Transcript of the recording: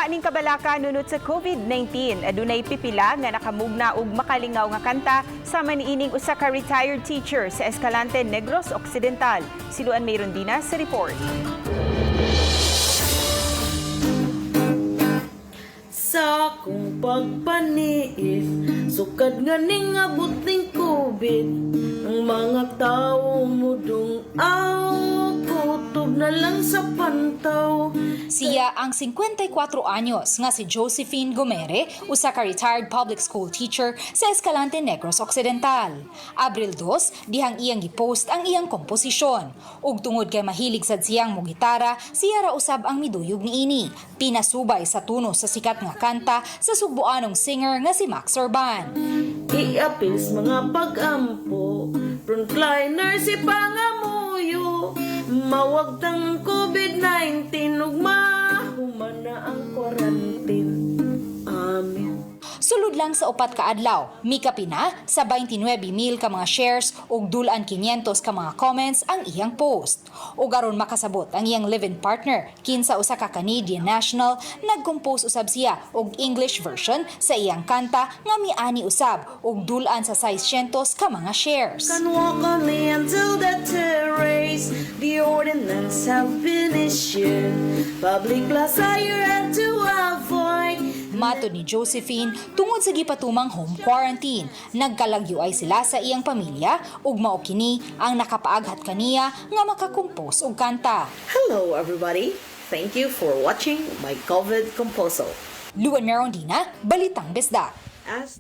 Wa ning kabalaka nunot sa COVID-19, adunay pipila nga nakamugna og makalingaw nga kanta sama niining usa ka retired teacher sa Escalante, Negros Occidental. Si Luan Mayrondina sa report. Sa akong pagpaniit, sukad nga ning abot ning COVID, ang mga tao mudung-aw, kutob na lang sa pantaw. Siya ang 54 anyos nga si Josephine Gomere, usa ka retired public school teacher sa Escalante, Negros Occidental. Abril 2, dihang iyang gipost ang iyang komposisyon. Ug tungod kay mahilig sad siyang mogitara, siya ra usab ang miduyog niini. Pinasubay sa tuno sa sikat nga kanta sa Sugboanong singer nga si Max Orban. Iapil sa mga pag-ampo, frontliner si pangamuyo, mawagtang COVID-19 ug mahuman na ang quarantine. Amen. Sulod lang sa 4 ka adlaw, mikapina sa 29,000 ka mga shares ug dulan 500 ka mga comments ang iyang post. Ug aron makasabot ang iyang live-in partner, kinsa usa ka Canadian national, nag-compose usab siya og English version sa iyang kanta nga miani usab og dulan sa 600 ka mga shares. Can walk only until the terrace. The ordinance have been issued. Public plaza you had to avoid. Matod ni Josephine, tungod sa gipatumang home quarantine, nagkalagyo ay sila sa iyang pamilya ug mao kini ang nakapaaghat kaniya nga makakompose og kanta. Hello, everybody. Thank you for watching my COVID composal. Luan Merondina, Balitang Bisdak. As